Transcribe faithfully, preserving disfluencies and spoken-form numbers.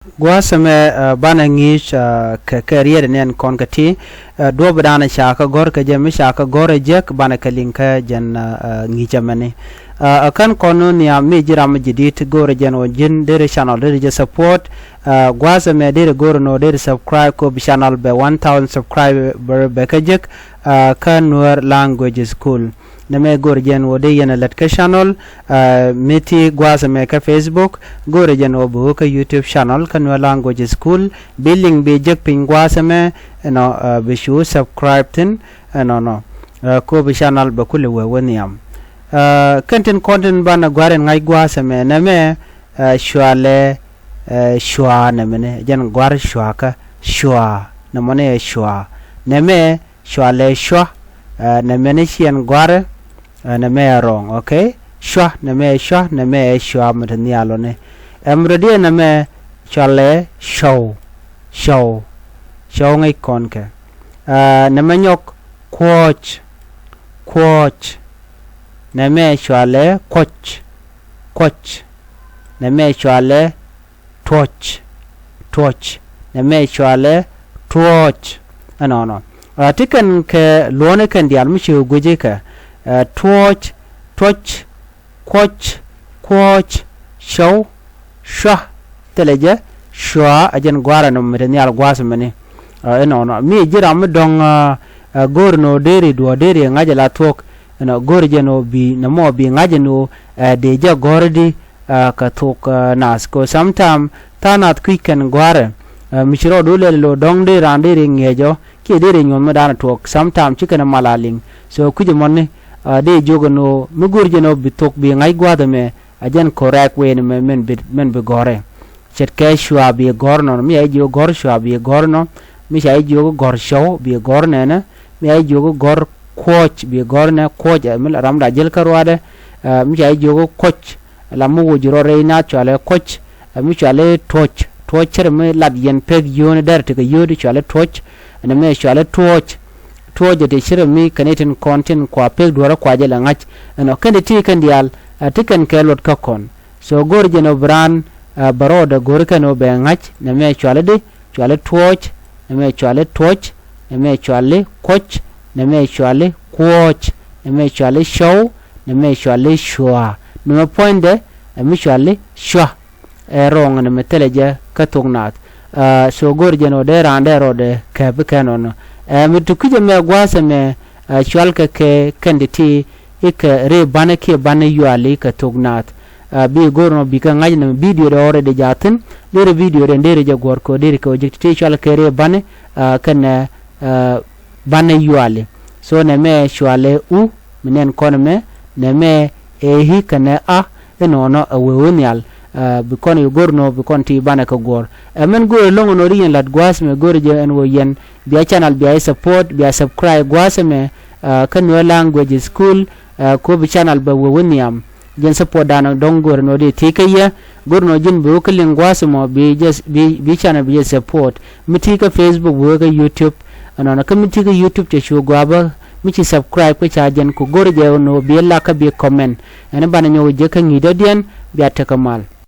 Gua̱a̱th ɛmɛ, ɛ, banɛ ŋi̱i̱c, ɛ, kɛ, kɛ riet ɛn ɛn kɔn kɛ ti, ɛ, duɔ̱ɔ̱p dan ca kɛ gɔ̱r kɛ jɛ, mi ca kɛ gɔ̱r ɛ jek, banɛ kɛ liŋ kɛ jɛn, ɛ, ɛ, ŋi̱i̱c ɛmɛni. Ɛ, ɛ kän kɔn ni nhiam mi ji̱ ram mi ji̱ di̱t go̱o̱rɛ jɛn ɣöö ji̱n derɛ channel derɛ jɛ support, ɛ, gua̱a̱th ɛmɛ derɛ go̱o̱rɛ nɔ derɛ subscribe kop channel bɛ one thousand subscriber bɛ kɛ jek, ɛ, kä Nuer Language School. Nɛmɛ go̱o̱rɛ jɛn ɣöö dee yɛn ɛ lät kä channel, ɛ, mi ti gua̱a̱th ɛmɛ kä Facebook, go̱o̱rɛ jɛn ɣöö bi wä kä YouTube channel kä Nuer Language School, bi liŋ bi jek piny gua̱a̱th ɛmɛ, ɛnɔ, ɛ, bi cu subscribe thi̱n, ɛnɔnɔ. Ɛ, kop channel bɛ kulɛ wee wä nhiam. Ɛ, kɛn tin kɔn tin banɛ gua̱a̱r in ŋa̱c gua̱a̱th ɛmɛ, nɛmɛ, ɛ, cualɛ, ɛ, cua nɛmɛni, jɛn gua̱a̱r cuakä, cua, nɛmɔni ɛ cua. Nɛmɛ, cualɛ cua, ɛ, nɛmɛni ciɛn gua̱rɛ, ɛ, nɛmɛ ɛ wrong, okay? Cua, nɛmɛ ɛ cua, nɛmɛ ɛ cua mi te nhial ɔni. Ɛm rɔ diɛ nɛmɛ cualɛ cɔw, cɔw, cɔw ŋäc kɔn kɛ. Ɛ, nɛmɛ nyɔk kuɔ̱c, kuɔ̱c, nɛmɛ cualɛ kuɔ̱c, kuɔ̱c, nɛmɛ cualɛ tuɔ̱c, tuɔ̱c, nɛmɛ cualɛ tuɔ̱ɔ̱c. Ɛnɔnɔ. Ɛ, ti kɛn kɛ luɔ̱ni kɛn diaal mi ci guici kɛ, ɛ, tuɔ̱c, tuɔ̱c, kuɔ̱c, kuɔ̱ɔ̱c, cɔw, cua, thilɛ jɛ, cua, ɛ jɛn gua̱a̱r ɛn mi te nhial gua̱a̱th mɛni. Ɛ, ɛnɔnɔ. Mi ji̱ ram mi dɔ̱ŋ, ɛ, ɛ, go̱o̱r nɔ deri duɔ̱ɔ̱r deri ŋa̱c ɛ la thuɔ̱k, ɛnɔ go̱o̱r jɛ nɔ bi, nɛ mɔ bi ŋa̱c ɛ nɔ, ɛ, dee jɛ gɔ̱r di, ɛ, kɛ thok, ɛ, nath. Kɛ sometime tha̱a̱ŋ nath kui̱c kɛn gua̱rɛ, ɛ, mi ci rɔɔdu lɛl lo dɔ̱ŋ dee raan dee ri ŋi̱eec ɔ kiɛ dee ri nyuɔ̱th mi da̱a̱n tuɔɔk. Sometime ci kɛn mal a liŋ. So kui̱c ɛmɔni, ɛ, dee jiök ɛn ɣöö mi go̱o̱r jɛ nɔ bi thok bi ŋa̱c gua̱a̱th ɛmɛ, ɛ jɛn correct way ni mɛ mɛn bi, mɛn bi gɔ̱rɛ. Ce̱tkɛ cua bi gɔ̱r nɔ, mi ca jiök gɔ̱r cua bi gɔ̱r nɔ, mi ca jiök gɔ̱r cɔw bi gɔ̱r nɛnɛ, mi ca jiök gɔ̱r kuɔ̱c bi gɔ̱r nɛ, kuɔ̱c, ɛ, mi la ram da jäl kä ruaadɛ, ɛ, mi ca jiök kuɔ̱c, la mi woc rɔ rɛy na cualɛ kuɔ̱c, ɛ, mi cualɛ tuɔ̱c, tuɔ̱c cär mi lat yɛn pek yio̱o̱ni dɛr tekɛ yio̱o̱di cualɛ tuɔ̱c, ɛn mɛ cualɛ tuɔ̱c, tuɔ̱c ɛ ti cär mi kɛn itin kɔn tin kua pek duɔ̱rä kua jɛ lɛ ŋa̱c, ɛnɔ kɛn ti ti kɛn diaal, ɛ, ti kɛn kɛ luɔt kä kɔn. So go̱o̱r jɛn ɔ bi raan, ɛ, bɛ rɔɔdɛ go̱o̱r kɛn ɔ bɛ ŋa̱c, nɛ mɛ cualɛ di, cuali tuɔɔc, nɛ mɛ cuali tuɔc, nɛ mɛ cuali kuɔc, nɛ mɛ cuali kuɔɔc, nɛ mɛ cuali cɔw, nɛ mɛ cuali cua. Nɛ mɛ puɔ̱nydɛ, ɛ mi cuali cua. Ɛ wrong nɛ mɛ thilɛ jɛ kä thok naath. Ɛ, so go̱o̱r jɛn ɔ dee raan dee rɔɔdɛ kɛp kɛn ɔnɔ. Ɛ, mi ti kui̱cɛ mɛ gua̱a̱thɛ mɛ, ɛ, cual kɛ kɛ kɛn ti ti i̱ kɛ rëë banɛ kiɛ banɛ yuali kɛ thok naath. Ɛ, bi go̱o̱r nɔ bikɛ ŋa̱c nɛ video dɛ already jathin. Derɛ video dɛ derɛ jɛ guɔ̱r kɛ derɛ kɛ ɔ ji̱k ti ti cual kɛ rëë banɛ, ɛ, kɛnɛ, ɛ, banɛ yuali. So nɛ mɛ cualɛ u mi nɛn kɔn mɛ, nɛ mɛ ɛ hi kɛnɛ a, inɔnɔ ɛ wee wee nhial. Ɛ, bi kɔn i̱ go̱o̱r nɔ bi kɔn ti banɛ kɛ guɔ̱r. Ɛ mɛn go̱o̱r ɛlɔ̱ŋ nɔ di yɛn lat gua̱a̱th mɛ go̱o̱r jɛ ɛn wee yɛn bia channel bia i̱ support bia subscribe gua̱a̱th mɛ, ɛ, kä Nuer Language School, ɛ, ko̱ bi channel bɛ wee wee nhiam. Jɛn support danɔ dɔ̱ŋ go̱o̱r nɔ di thiec kä yɛ, go̱o̱r nɔ ji̱n bi wä kä liŋ gua̱a̱th mɔ bi jɛ, bi, bi channel bi jɛ support. Mi ti kä Facebook bi wä kä YouTube, ɛnɔnɔ kä mi ti kä YouTube cɛ cu gua̱a̱ bä, mi ci subscribe kä ca jɛn ku go̱o̱r jɛ nɔ bi lak kä bi comment. Ɛn banɛ nyɔk jɛ kä ŋi̱i̱c dɔ̱diɛn, bia tekɛ mal.